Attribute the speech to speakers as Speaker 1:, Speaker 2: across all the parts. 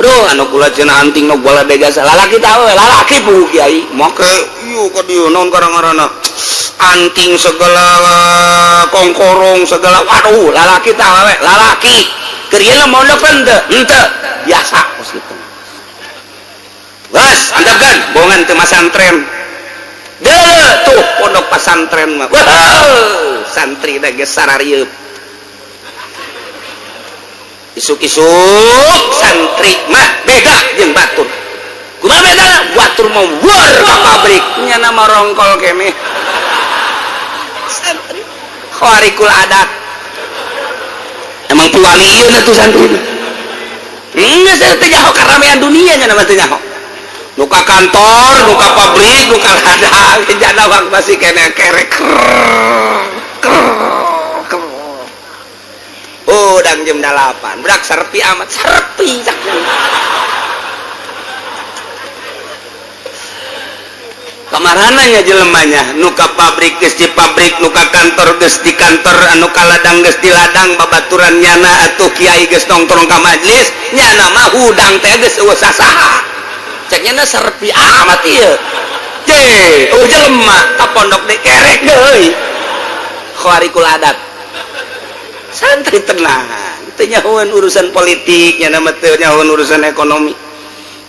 Speaker 1: Aduh, anu kula cenah anting nu bola degasa lalaki tahu lalaki puguh kiai make ieu ka dieu naon karang-karana anting segala kongkorong segala waduh lalaki tahu we lalaki keur ieu mondok henteu henteu biasa kos kitu geus antepkeun bongan teu masantren deuleu tuh pondok pasantren mah santri da geus sararieup isuk-isuk santri mah beda jeung batur kumaha beda batur mah war ka pabrik nya nama rongkol keneh santri khawarikul adat emang piwalieun atuh santri geus teu nyaho karamean dunia nya mah teu nyaho nu ka kantor nu ka pabrik nu ka ladang jana bang masih keneh kerek udang jam 8 budak serpi amat serpi kemarananya jelemanya nuka pabrik geus di pabrik nuka kantor geus di kantor anu ka ladang geus di ladang babaturan nyana atuh kiai geus nongkrong ka majlis nyana mah hudang teh geus eueuh sasaha cek nyana serpi amat ieu teh eueuh jelema ka pondok deui kerek deui khawarikul adat santri tenang teu nyahoeun urusan politik nyana mah teu nyahoeun urusan ekonomi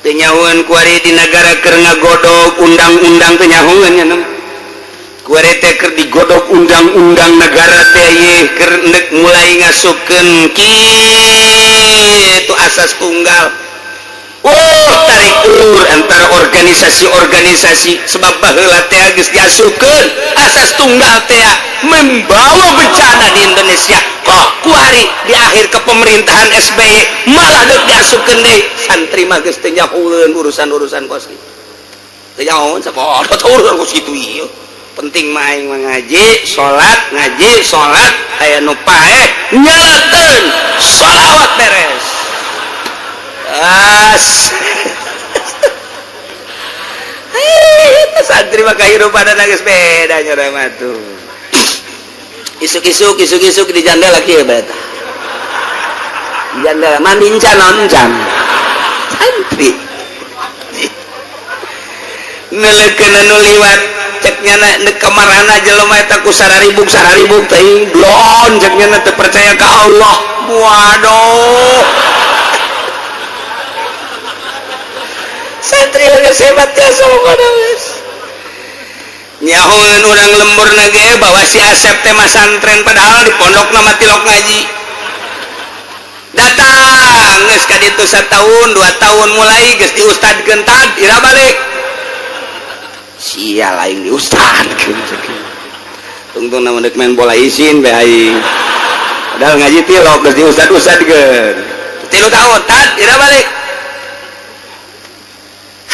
Speaker 1: teu nyahoeun kuari di negara keur ngagodog undang-undang teu nyahoeun nyana kuari teh keur digodog undang-undang negara teh ieu keur endek mulai ngasupkeun kitu asas tunggal. Oh, tarik ulur antara organisasi-organisasi sebab baheula teh geus diasupkeun asas tunggal teh membawa bencana di Indonesia. Kok kuari di akhir kepemerintahan SBY malah deuk diasupkeun deui santri mah geus teu nyahoeun urusan-urusan kos kitu. Teu nyahoeun sapodo urusan kos kitu ieu. Penting mah aing mah ngaji, salat, ngaji, salat, aya nu paeh nyalakeun sholawat beres. As. Santri mah kahirupan geus beda nya mah tuh. Isuk-isuk isuk-isuk di jandela kieu bae tah. Di jandela mandi encan naon encan. Santri. Neuleukeun anu liwat cek nyana neuk kamarana jelema eta ku sararibuk sararibuk teuing blon cek nyana teu percaya ka Allah. Waduh. Santri geus hebat jasa pokona geus. Nyahoeun urang lembur ge bahwa si Asep teh masantren padahal di pondokna mah tilok ngaji. Datang geus ka ditu satahun 2 tahun mulai geus diustadkeun tad ira balik. Sia lain diustadkeun tungtungna mah deuk main bola isin bae aing. Padahal ngaji tilok geus diustad-ustadkeun. 3 tahun tad ira balik.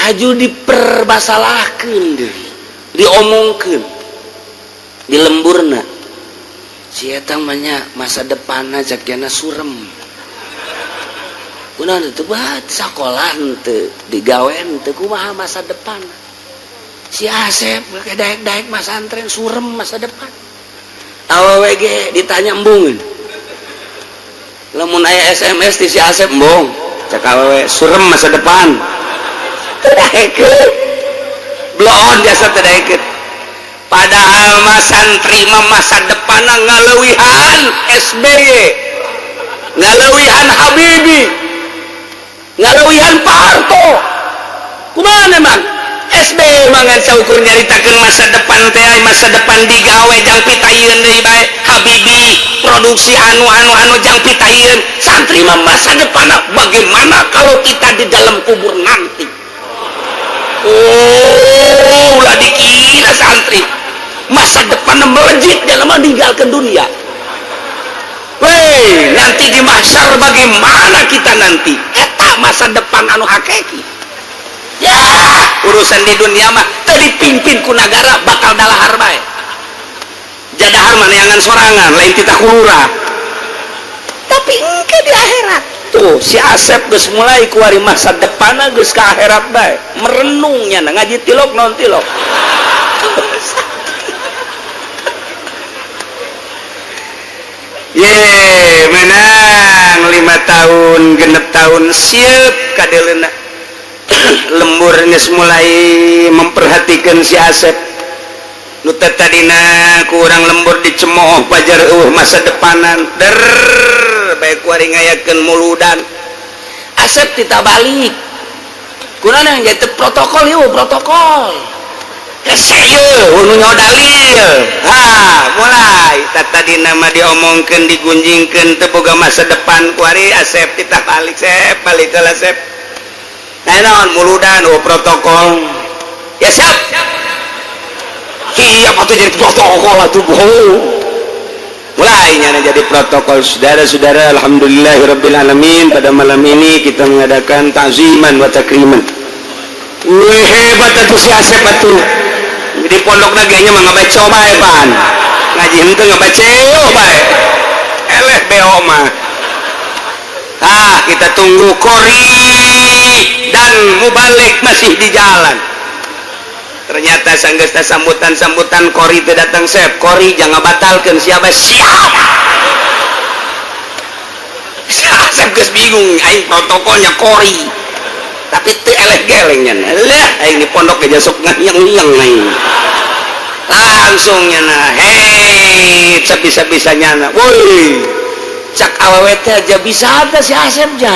Speaker 1: Haju dipermasalahkeun deui. Diomongkeun di lemburna si eta mah nya masa depanna jagjana surem kunaon teu bae sakola henteu digawe henteu kumaha masa depan si Asep daek-daek masantren surem masa depan awewe ge ditanya embungeun lamun aya SMS di si Asep embung cek awewe surem masa depan teu daekeun blon jasa teu daekeun padahal mah santri mah masa depanna ngaleuwihan SBY ngaleuwihan Habibie ngaleuwihan Pak Harto kumaha emang SBY mah ngan saukur nyaritakeun masa depan teh masa depan digawe jang pitayeun deui bae Habibie produksi anu anu anu jang pitayeun santri mah masa depanna bagaimana kalau kita di dalam kubur nanti. Oh, ulah dikira santri masa depan melejit dalam meninggalkan dunia. Weh, nanti di mahsyar bagaimana kita nanti? Eta masa depan anu hakiki. Ya, urusan di dunia mah teu dipimpin ku nagara bakal dalahar bae. Jadahar mah neangan sorangan, lain titah kulura. Tapi engke di akhirat. Tuh si Asep geus mulai kuari masa depanna geus ka akhirat bae merenungnya ngaji tilok non tilok Ye, menang 5 tahun 6 tahun siap kadeleuna. Lembur geus mulai memperhatikan si Asep. Nu tadina ku urang lembur dicemooh pajar eueuh masa depanan. Der bae kuari ngayakeun muludan. Asep tita balik. Kurang yang jadi protokol yuk protokol. Hese yeuh nu nyaho dalil. Ha, mulai tadi nama diomongkeun digunjingkeun teu boga masa depan kuari Asep tita balik sep balik ke Asep. Nah naon muludan oh protokol. Ya siap. Siap atuh jadi protokol atuh bohong. Mulai nyana jadi protokol. Saudara-saudara, alhamdulillahirabbil alamin, pada malam ini kita mengadakan ta'ziman wa takriman. Wih, hebat atuh si Asep atuh. Di pondok ge nya mah ngabaca bae pan. Ngaji henteu ngabaca bae. Eleh beo mah. Ah, kita tunggu kori dan mubalik masih di jalan. Ternyata sanggeus sambutan-sambutan kori teu datang sep. Kori jangan batalkeun siapa siap. Asep geus bingung aing protokolnya kori. Tapi teu eleh geleng nya. Lah aing di pondok ge sok ngayeng-ngayeng aing. Langsung nya hei sabisa-bisa nyana. Woi. Cak awewe teh aja bisa teh si Asep ja.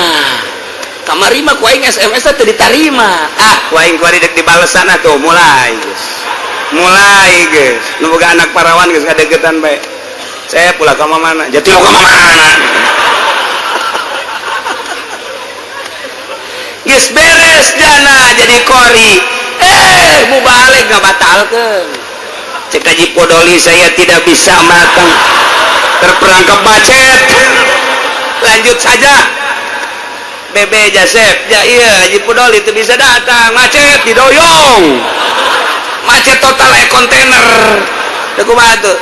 Speaker 1: Kamari mah ku aing SMS teh teu ditarima. Ah, ku aing kuari dek dibalesan atuh mulai geus. Mulai geus. Nu boga anak parawan geus ngadeukeutan bae. Saya pula ka mana? Jati lo ka mana? Geus beres jana jadi kori. Mubalik ngabatalkeun. Cek Haji Podoli saya tidak bisa matang. Terperangkap macet. Lanjut saja. Bebe Jasep, ya iya Haji Podoli itu bisa datang, macet didoyong. Macet total kayak kontainer. Teu kumaha tuh?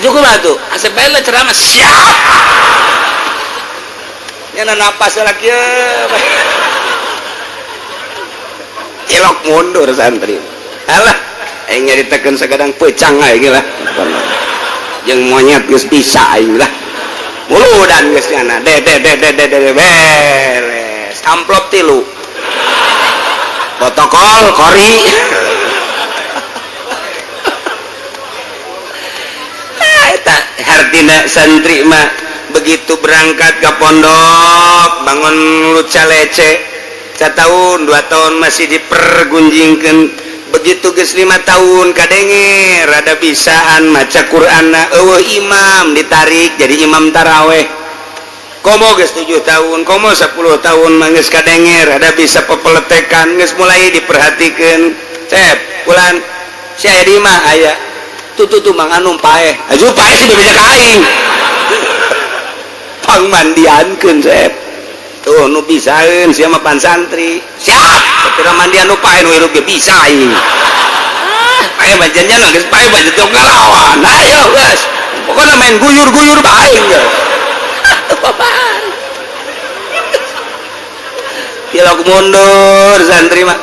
Speaker 1: Aju kumaha tuh? Asep bae ceramah siap. Nya napas lagi. Cilok mundur santri. Alah, aing nyaritakeun sagadang pecang aing lah. Jeung monyet geus bisa aing lah. Muludan geus nyana. De de de de de de beres. Amplop 3. Protokol kori. Eta hartina santri mah begitu berangkat ke pondok bangun luca lece. 1 tahun 2 tahun masih dipergunjingkeun, begitu geus 5 tahun kadenge rada bisaan maca Qur'anna eueuh imam ditarik jadi imam taraweh. Komo geus 7 tahun, komo 10 tahun mah geus kadenge rada bisa pepeletekan geus mulai diperhatikeun. Cep, bulan si aya di imah aya. Tuh tuh tuh Mang Anum paeh. Aju paeh sih bebeja ka aing. Pangmandiankeun Cep. Tuh nu bisaeun sia mah pan santri. Siap, sapira mandian nu paeh nu hirup ge bisa aing. Ah, paeh mah janjian geus paeh mah teu ngalawan. Ayo geus. Pokona main guyur-guyur bae aing geus. Apaan? Tilok mundur santri mah.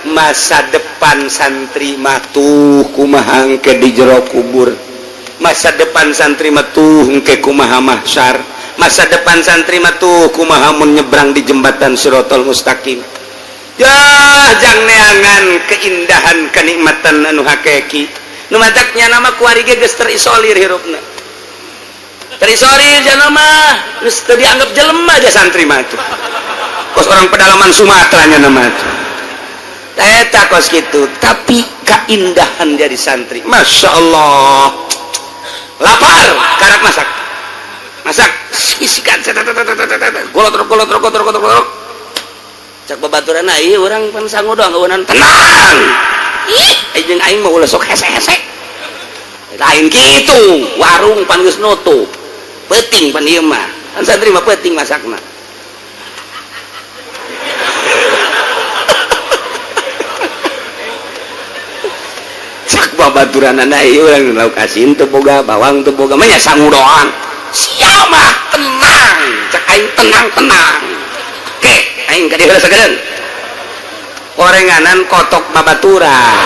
Speaker 1: Masa depan santri mah tuh kumaha engke di jero kubur. Masa depan santri mah tuh engke kumaha mahsyar. Masa depan santri mah tuh kumaha mun nyebrang di jembatan Sirotol Mustaqim. Yah, jang neangan keindahan kenikmatan anu hakiki. Nu mataknya nama kuari ge geus terisolir hirupna. Terisolir jana mah geus teu dianggap jelema aja santri mah tuh. Kos orang pedalaman Sumatera nya nama tuh. Eta kos kitu, tapi keindahan jadi santri. Masya Allah. Lapar, karak masak. Masak, isikan golot golot golot golot golot. Cak babaturan ieu urang pan sangu doang eueunan tenang. Ih, jeung aing mah ulah sok hese-hese. Lain kitu, warung pan geus nutup. Peuting pan ieu mah. Kan santri mah peuting masakna. Cak babaturanana ieu urang lauk asin teu boga, bawang teu boga, mah nya sangu doang. Siapa mah tenang, cak aing tenang-tenang. Oke, aing ka dieu heula sagedeung. Gorenganan kotok babaturan.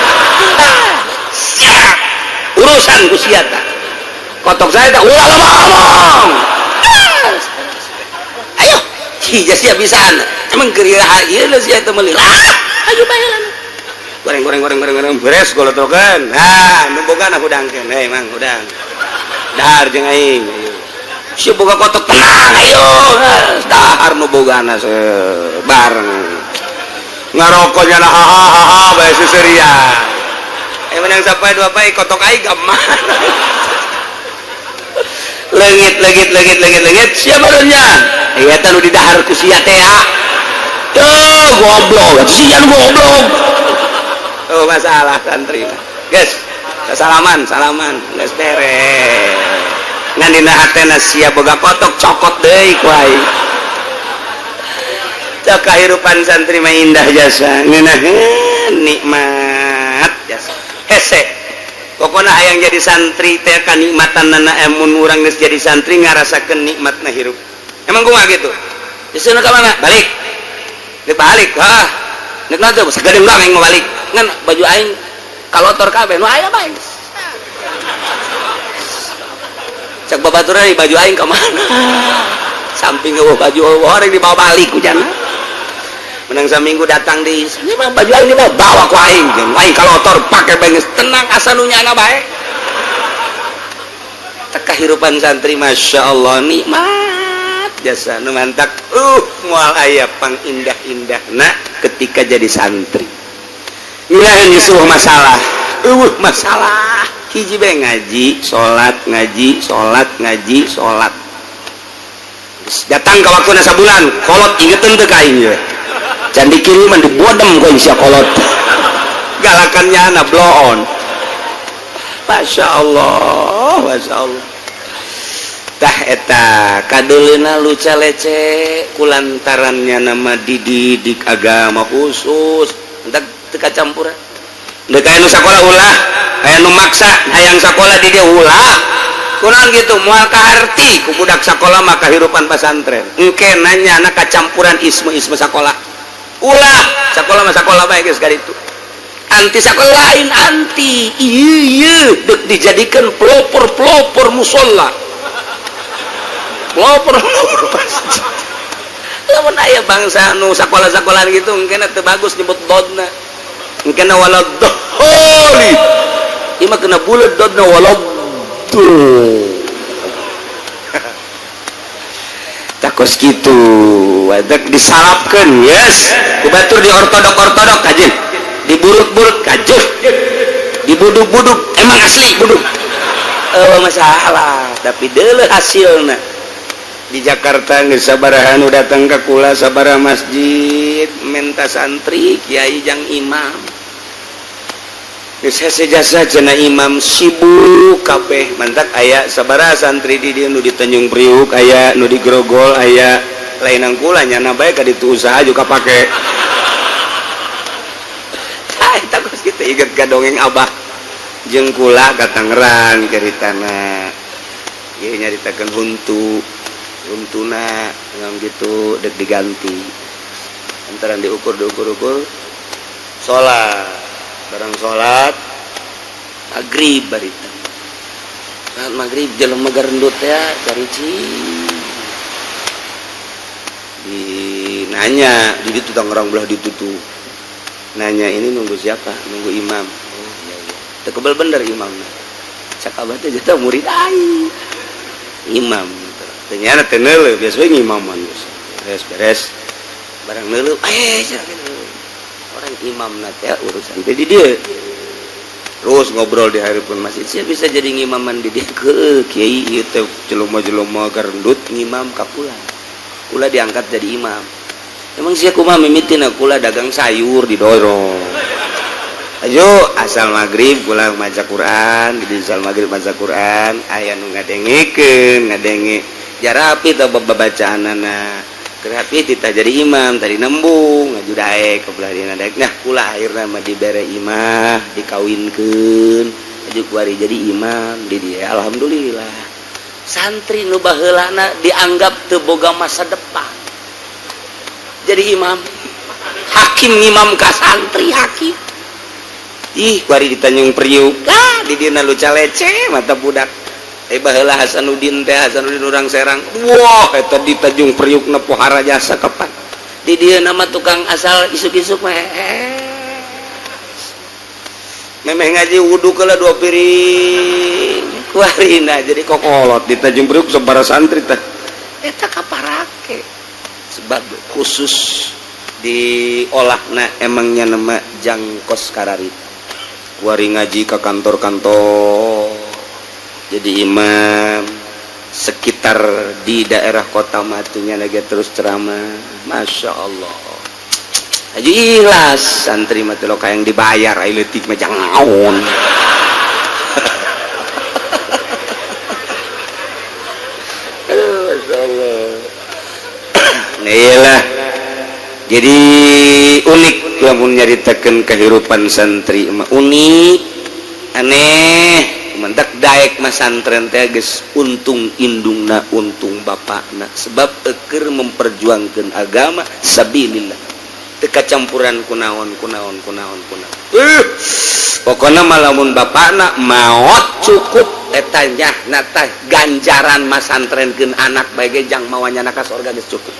Speaker 1: Siap. Urusan ku sia tah. Kotok saya tah ulah ngomong. Hija sia bisaan. Emang keur iraha ieu sia teh meuli. Lah, ayo bae. Goreng goreng goreng goreng goreng beres golotokeun. Nah, nu bogana hudangkeun. Hei mang hudang. Dahar jeung aing. Ayo. Si boga kotok tenang ayo. Dahar nu bogana bareng. Ngarokoknya ha ha ha ha bae seuseurian. Eh menang sapoe dua poe kotok aing ka mana. Leungit leungit leungit leungit leungit sia barunya. Ieu teh nu didahar ku sia teh. Tuh goblok, sia nu goblok. Oh masalah santri guys, salaman salaman geus beres. Ngan dina hatena sia boga kotok cokot deui ku aing. Cok kahirupan santri mah indah jasa, ngeunaheun nikmat jasa. Hese. Pokona hayang jadi santri teh kanikmatanana emun urang geus jadi santri ngarasakeun nikmatna hirup. Emang kumaha gitu? Geus ka mana? Balik. Nek balik, hah. Nek naon teh sagedeung doang aing mau balik. Ngan baju aing kalotor kabeh nu aya bae. Cak babaturan baju aing ka mana? Samping eueuh baju orang dibawa balik ku jana. Menang saminggu datang di ini mah baju aing dibawa bawa ku aing. Jeung aing kalotor pake bae geus tenang asa nu nyana bae. Teh kahirupan santri Masya Allah nikmat jasa nu mantak moal aya pang indah-indahna ketika jadi santri. Ngirahin sebuah masalah, masalah hiji bae ngaji, salat, ngaji, salat, ngaji, salat. Datang ke waktu sabulan, kolot ingetin teu ka aing ye. Can dikiriman dibodem ku sia kolot. Galakannya na bloon. Masya Allah, Masya Allah. Tah eta kadeulina luca lece kulantarannya nama dididik agama khusus. Entak teu kacampuran. Deuk aya nu sakola ulah, aya nu maksa hayang sakola di dia ulah. Kunaon gitu moal kaharti ku budak sakola mah kahirupan pasantren. Engke nanya anak kacampuran isme-isme sakola. Ulah, sakola mah sakola bae geus kaditu. Anti sakola lain anti. Ieu ieu deuk dijadikeun pelopor-pelopor musholla. Pelopor-pelopor masjid. Lamun aya bangsa nu sakola-sakolaan gitu engkena teu bagus nyebut dodna. Engkena waladhdallin. Ieu mah kena buleud dodna waladhdallin. Takos kitu, wadak disalapkeun, yes. Ku batur di ortodok-ortodok kajeun. Diburut-burut kajeun. Dibuduk-buduk emang asli buduk. Masalah, tapi deuleuh hasilna. Di Jakarta geus sabaraha nu datang ka kula sabaraha masjid menta santri kiai jang imam. Geus hese jasa cenah imam sibuk kabeh mantak aya sabaraha santri di dieu nu di Tanjung Priuk aya nu di Grogol aya lainang kula nyana bae ka ditu usaha juga pake. Tah eta geus kitu inget ka dongeng abah jeung kula ka Tangerang caritana. Ieu nyaritakeun huntu untuna ngam gitu dek diganti antara diukur diukur-ukur sholat barang sholat maghrib barita saat maghrib jelema garendut ya cari di nanya di ditu Tangerang belah ditutu nanya ini nunggu siapa nunggu imam. Oh iya iya teu kebel bener imamna cak abah teh jatuh murid aing imam ternyata teu neuleuh biasa we ngimaman beres beres barang neuleuh orang imam teh urusan teh di dieu terus ngobrol di hareupeun masjid sia bisa jadi ngimaman di dieu ke kiai ieu teh jelema-jelema garendut ngimam ka kula kula diangkat jadi imam emang sia kumaha mimitina kula dagang sayur didorong ayo asal maghrib kula maca Quran di asal maghrib maca Quran aya nu ngadengekeun ngadenge jarapi teh babacaanana Kerapi tita jadi imam tadi nembung ngaju daek ke belah dina daek nah kula akhirna mah dibere imah dikawinkeun aju kuari jadi imam di dia alhamdulillah santri nu baheulana dianggap teu boga masa depan jadi imam hakim ngimam ka santri hakim ih kuari di Tanjung Priuk ah di dina luca lece mata budak Baheula Hasanuddin teh, Hasanuddin urang Serang. Wah, eta di Tanjung Priuk na pohara jasa. Kapan di dieu nama tukang asal isuk-isuk mah memeh ngaji, wudu kela dua piring kuarina jadi kokolot di Tanjung Priuk sabara santri teh eta kaparake, sebab khusus diolah. Nah, emangnya nama jangkos kararita kuari ngaji ke kantor-kantor, jadi imam sekitar di daerah kota matunya lagi, terus ceramah. Masya Allah, aja ikhlas santri mati lo kayak yang dibayar, ayo letik mah jangan. Aduh, Masya Allah. Nah, jadi unik lamun nyaritakeun kehidupan santri mah, unik, aneh. Mentak daek masantren teh geus untung indungna, untung bapakna, sebab eker memperjuangkan agama sabilillah, teu campuran kunaon kunaon kunaon kunaon. Pokoknya malamun bapakna maot cukup eta nyahna teh ganjaran masantrenkeun anak bae jang mawanya ka sorga geus cukup.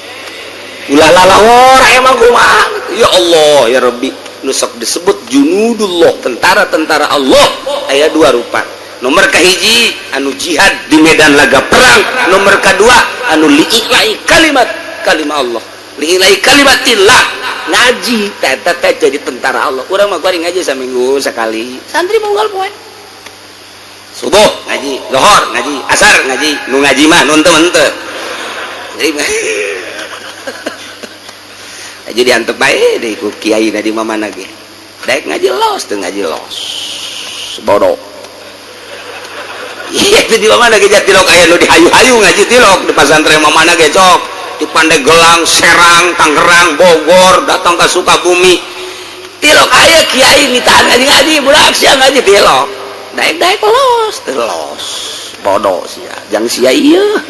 Speaker 1: Ulah lalawor emang kumaha. Ya Allah, ya Rabbi, nu sok disebut junudullah, tentara-tentara Allah, aya dua rupa. Nomor kahiji anu jihad di medan laga perang, nomor kedua anu li'ilai kalimat kalimat Allah, li'ilai kalimatillah, ngaji. Teta teh jadi tentara Allah. Urang mah kuari ngaji saminggu sekali, santri unggal poe, subuh ngaji, lohor ngaji, asar ngaji. Nu ngaji mah nu henteu henteu. Jadi jadi diantep bae deui ku kiai di mana ge. Daek ngaji los, teu ngaji los, bodoh. Iya, itu di mana ge tilok aya nu dihayu-hayu ngaji, tilok di pasantren mana ge cok di Pandeglang, Serang, Tangerang, Bogor, datang ke Sukabumi, tilok aya kiai mintaan ngaji, ngaji budak sia ngaji tilok. Daek-daek los, teu los, bodoh sia. Jang sia ieu,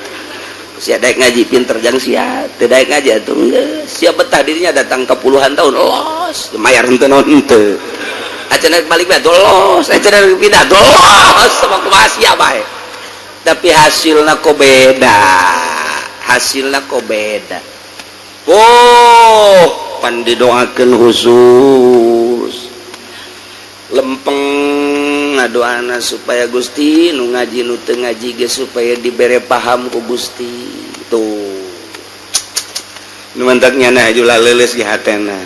Speaker 1: sia daek ngaji pinter jang sia, teu daek ngaji atuh geus sia betah dirinya datang ke puluhan tahun los, mayar henteu naon henteu. Acan balik bae los, acan pindah los, sama kumaha sia bae. Tapi hasilna kok beda, hasilna kok beda. Oh, pan didoakeun khusus lempeng ngadoana supaya Gusti nu ngaji nu teu ngaji ge supaya dibere paham ku Gusti. Tuh nu mantaknya nah jula leuleus di hatena,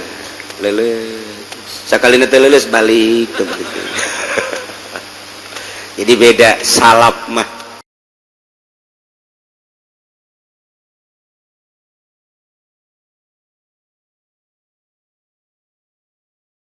Speaker 1: leuleus sakali teu leuleus balik tuh, balik. Jadi beda salaf mah.